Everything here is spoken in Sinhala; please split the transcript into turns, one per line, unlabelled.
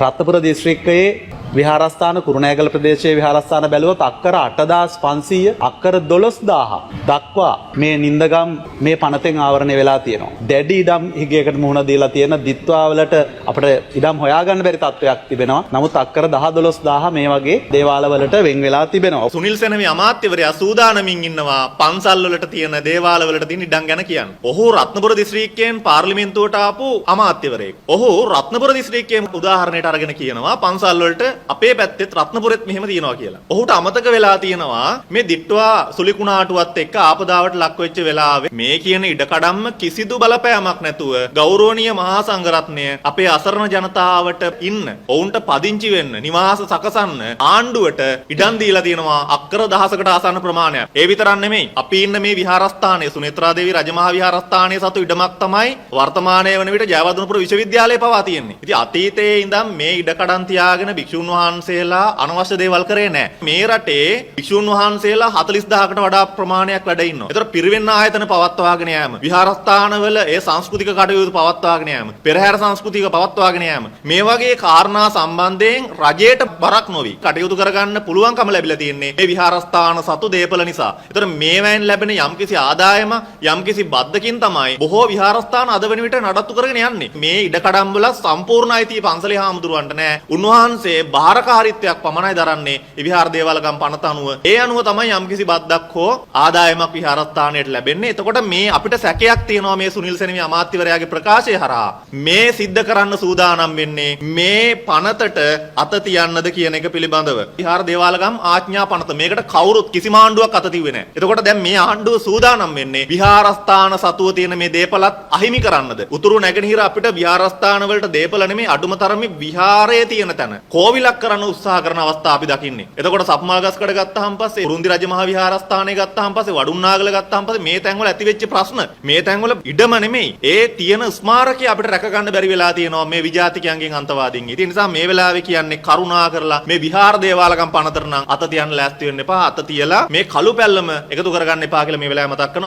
රත්නපුර දිස්ත්‍රික්කයේ විහාරස්ථාන, කුරුණෑගල ප්‍රදේශයේ විහාරස්ථාන බැලුවොත් අක්කර 8500, අක්කර 12,000 දක්වා මේ නින්දගම් මේ පනතෙන් ආවරණය වෙලා තියෙනවා. දැඩි ඉඩම් හිගයකට මුහුණ දීලා තියෙන දිත්වා වලට අපිට ඉඩම් හොයාගන්න බැරි තත්ත්වයක් තිබෙනවා. නමුත් අක්කර 10 12,000 මේ වගේ දේවාල වලට වෙන් වෙලා තිබෙනවා.
සුනිල් සෙනවි අමාත්‍යවරයා සූදානමින් ඉන්නවා පන්සල් වලට තියෙන, දේවාල වලට තියෙන ඉඩම් ගැන කියන්න. ඔහු රත්නපුර දිස්ත්‍රික්කයෙන් පාර්ලිමේන්තුවට ආපු අමාත්‍යවරයෙක්. ඔහු රත්නපුර දිස්ත්‍රික්කයේ උදාහරණයට අරගෙන කියනවා පන්සල් වලට අපේ පැත්තෙත් රත්නපුරෙත් මෙහෙම තියෙනවා කියලා. ඔහුට අමතක වෙලා තියෙනවා මේ දිට්ටවා සුලිකුණාටුවත් එක්ක ආපදාවට ලක් වෙච්ච වෙලාවේ මේ කියන ඉඩකඩම්ම කිසිදු බලපෑමක් නැතුව ගෞරවනීය මහා සංඝරත්නය අපේ අසරණ ජනතාවට ඉන්න, ඔවුන්ට පදිංචි වෙන්න, නිවාස සකසන්න ආණ්ඩුවට ඉඩම් දීලා තියෙනවා අක්කර දහසකට ආසන්න ප්‍රමාණයක්. ඒ විතරක් නෙමෙයි. අපි ඉන්න මේ විහාරස්ථානය, සුනේත්‍රා දේවි රජමහා විහාරස්ථානයේ සතු ඉඩමක් තමයි වර්තමානයේ වන විට ජයවර්ධනපුර විශ්වවිද්‍යාලයේ පවා තියෙන්නේ. ඉතින් අතීතයේ ඉඳන් මේ ඉඩකඩම් තියාගෙන භික්ෂුන් වහන්සේලා අනවශ්‍ය දේවල් කරේ නෑ. මේ රටේ භික්ෂුන් වහන්සේලා 40,000කට වඩා ප්‍රමාණයක් වැඩ ඉන්නවා. ඒතර පිරිවෙන් ආයතන පවත්වාගෙන යාම, විහාරස්ථානවල ඒ සංස්කෘතික කටයුතු පවත්වාගෙන යාම, පෙරහැර සංස්කෘතික පවත්වාගෙන යාම, මේ වගේ කාරණා සම්බන්ධයෙන් රජයට බරක් නොවි කටයුතු කරගන්න පුළුවන්කම ලැබිලා තියෙන්නේ මේ විහාරස්ථාන සතු දේපල නිසා. ඒතර මේවැයෙන් ලැබෙන යම්කිසි ආදායම, යම්කිසි බද්දකින් තමයි බොහෝ විහාරස්ථාන අද වෙන විට නඩත්තු කරගෙන යන්නේ. මේ ඉඩකඩම් වල සම්පූර්ණ අයිතිය පන්සලේ හාමුදුරුවන්ට නෑ. උන්වහන්සේ භාරකාරීත්වයක් පමණයි දරන්නේ ඒ විහාර දේවාලගම් පනත අනුව. ඒ අනුව තමයි යම්කිසි බද්දක් හෝ ආදායමක් විහාරස්ථානයට ලැබෙන්නේ. එතකොට මේ අපිට සැකයක් තියෙනවා මේ සුනිල් සෙනවි අමාත්‍යවරයාගේ ප්‍රකාශය හරහා මේ සිද්ධ කරන්න සූදානම් වෙන්නේ මේ පනතට අත තියන්නද කියන එක පිළිබඳව. විහාර දේවාලගම් ආඥා පනත, මේකට කවුරුත් කිසිම ආණ්ඩුවක් අත තිව්වේ නෑ. එතකොට දැන් මේ ආණ්ඩුව සූදානම් වෙන්නේ විහාරස්ථාන සතුව තියෙන මේ දේපලත් අහිමි කරන්නද? උතුරු නැගෙනහිර අපිට විහාරස්ථාන වලට දේපල නෙමෙයි, අඩුම තරමේ විහාරයේ තියෙන තැන කෝවිලක් කරන්න උත්සාහ කරන අවස්ථා අපි දකින්නේ. එතකොට සප්මල්ගස්කඩ ගත්තාම පස්සේ, කුරුන්දි රජමහා විහාරස්ථානය ගත්තාම පස්සේ, වඩුන්නාගල ගත්තාම පස්සේ, මේ තැන්වල ඇති වෙච්ච ප්‍රශ්න, මේ තැන්වල ඉඩම නෙමෙයි, ඒ තියෙන ස්මාරකය අපිට රැක ගන්න බැරි වෙලා තියෙනවා මේ විජාතිකයන්ගෙන්, අන්තවාදීන්. ඉතින් ඒ නිසා මේ වෙලාවේ කියන්නේ කරුණා කරලා මේ විහාර දේවාලකම් පනතට නම් අත තියන්න ලෑස්ති වෙන්න එපා. අත තියලා මේ කළු පැල්ලම එකතු කරගන්න එපා කියලා මේ වෙලාවේ මතක් කරනවා.